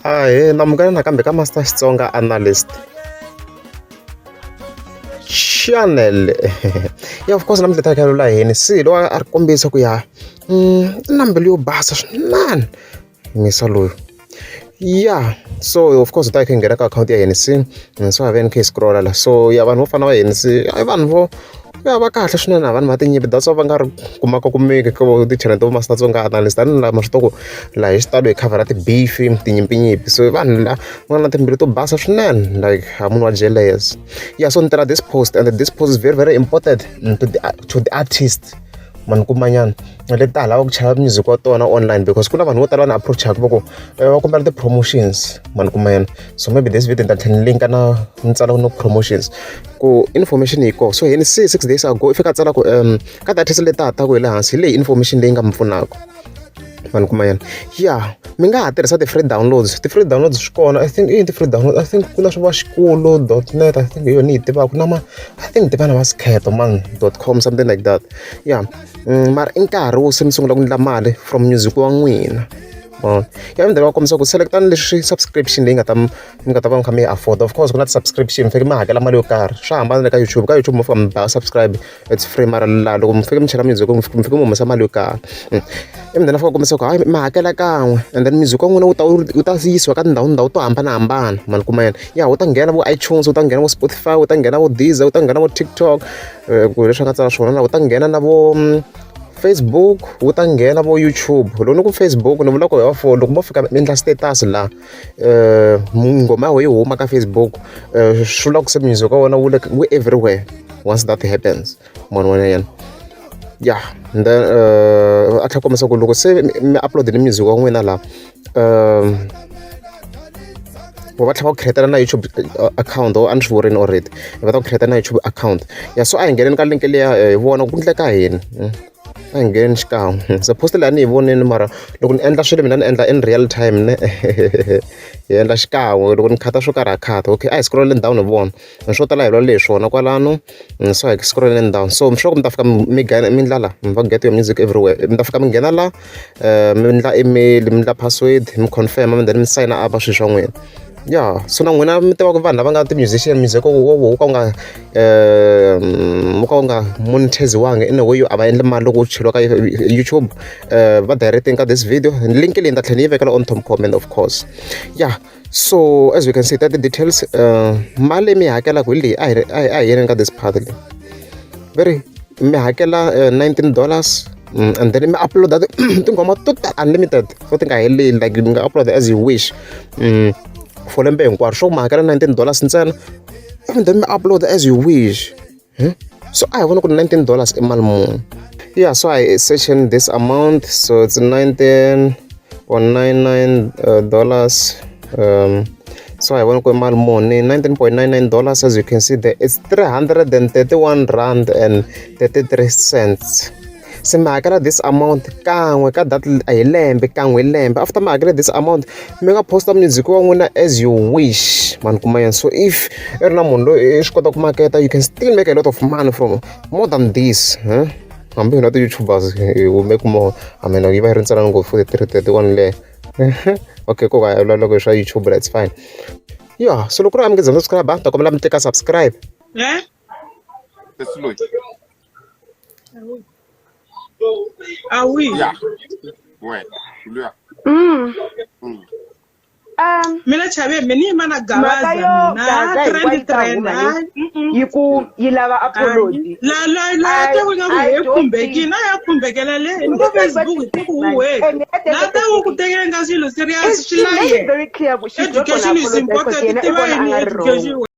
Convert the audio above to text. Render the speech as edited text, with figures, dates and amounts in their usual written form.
Ahee, namukela nakambe ka Master Xitsonga Analyst channel. Ya of course namuntlha hi ta kha hi hina se loyi a ri kombisa ku ya i na mbilu yo basa swinene misa loyi ya so of course hi ta hi kha hi nghena ka akhawunti ya hina se so ha ve ni kha hi scroll la so ya vanhu vo fana va hina se i vanhu vo ya va kahle swinene a vanhu va tinyimpi that's why va nga ri kumaka kumeki ka ti-channel to Master Tsonga Analyst tanihi laha ma swi tiva ku laha hi xitalo hi khavhara ti-beef tinyimpinyimpi so vanhu la va na timbilu to basa swinene like a munhu wa jealous yeah so ni tirha this post and this post is very very important to the artist mani kumanyana leti ta ha lava ku chava music wa tona online because ku na vanhu vo tala va ni approach-aka va ku va kombela ti-promotions mani kumanyana so maybe this video ni ta tlhela ni linka na ni tsala no promotions ku information yi kona so hini se 6 days ago i fika a tsala ku ka ti-artist leti ta ha taku hi le hansi hi leyi information leyi nga mi pfunaka mani kumanyana ya mi nga ha tirhisa ti-free downloads. Ti-free downloads swi kona, I think i ti-free download, I think ku na swo va xikolo.net, I think hi yona ni yi tivaka na ma I think ni tiva na va Sikheto man .com, something like that. Ya mara i nkarhi wo se mi sungula ku endla mali from music wa n'wina ya mi va kombisa ku select-ani leswi subscription leyi nga ta mi nga ta va mi kha mi yi afford. Of course ku na ti-subscription mi fanekele mi hakela mali yo karhi swa hambana na ka YouTube. Ka YouTube mo fika mi ba subscribe, it's free, mara laha loko mi fike mi chela music mi fike mi humesa mali yo karhi. Ivi then a fika a kombisa ku hayi mi hakela kan'we and then music wa n'wina wu ta wu ta yisiwa ka tindhawu ndhawu to hambanahambana mani kuma yena ya wu ta nghena vo iTunes, wu ta nghena vo Spotify, wu ta nghena vo Deezer, wu ta nghena vo TikTok, ku leswi a nga tsala swona la wu ta nghena na vo Facebook, wu ta nghena vo YouTube. Loko ni ku Facebook ni vula ku hi for loko mo fika mi endla status la nghoma ya wena yi huma ka Facebook, swi vula ku se music wa wena wu le wu everywhere once that happens mani wa yena. Yeah, and then a tlhela a kombisa ku loko se mi upload-ile music wa n'wina la va tlhela va ku create-ela na YouTube account a ni swi vurini already va ta ku create na YouTube account. Ya so a hi ngheneni ka link liya hi vona ku endleka yini. A hi ngheni xikan'we se post leyi a ni yi vonini mara loko ni endla swilo mina ni endla in real time ne hi endla xikan'we loko ni khata swo karhi ha khata. Okay, a hi scroll-eni down hi vona swo tala hi vulavule hi swona kwalano. So hi scroll-eni down so mi sure ku mi ta fika mi mi ndla la mi va get your music everywhere mi ta fika mi nghena la mi endla email mi endla password mi confirm then mi sign up swilo swa n'wina. Ya so na n'wina mi tiva ku vanhu lava nga ti-musician music wo wu ka wu nga wu ka wu nga monetize-iwangi in a way yo a va endli mali loko wu cheriwa ka YouTube va direct-ini ka this video link leyi ni ta tlhela ni yi vekela on top comment of course. Yeah, so as we can see that the details mali leyi mi yi hakelaka hi leyi a hi yeleni ka this part leyi ve ri mi hakela $19 and then mi upload tinghoma to tala unlimited so ti nga heleli like mi nga upload as you wish for lembe hinkwaro swo mi hakela $19 ntsena and then mi upload as you wish. So a hi vona ku $19 i mali muni. Yeah, so I searching this amount, so it's 19.99 dollars. So I vona ku i mali muni $19.99. As you can see there, it's 331 rand and 33 cents. Se mi hakela this amount kan'we ka that hi lembe kan'we hi lembe. After mi hakela this amount mi nga posta music wa n'wina as you wish mani kuma yena. So if i ri na munhu loyi i swi kota ku maketa, you can still make a lot of money from more than this, huh? Hambi hina ti-YouTubers hi will make more. I mean, yi va yi ri ntsanana ngopfu for 331 leyo. Okay, ko va loko hi swa YouTube, that's fine. Yeah, so loko ku ri a mi nge za subscribe ta kombela mi teka subscribe. Eh? Sesi loyi. Ah oui. Ya. Wena, luya. Mina chave mina ni yima na Mhaka Gavaza yo mina. Gaza hinkwayo yi ta Trend huma trend. ni yi ku yi lava apology. La la la ta ku nga ku I he don't khumbekini a ya khumbekela le ni ka Facebook hi ku hu he. And at the La end ta of ku the ku day, tekela nga swilo serious she swi la made it yena. very clear ku she's not gonna Education is apologize because important. yena i Tiva vona a yini nga ri wrong. education.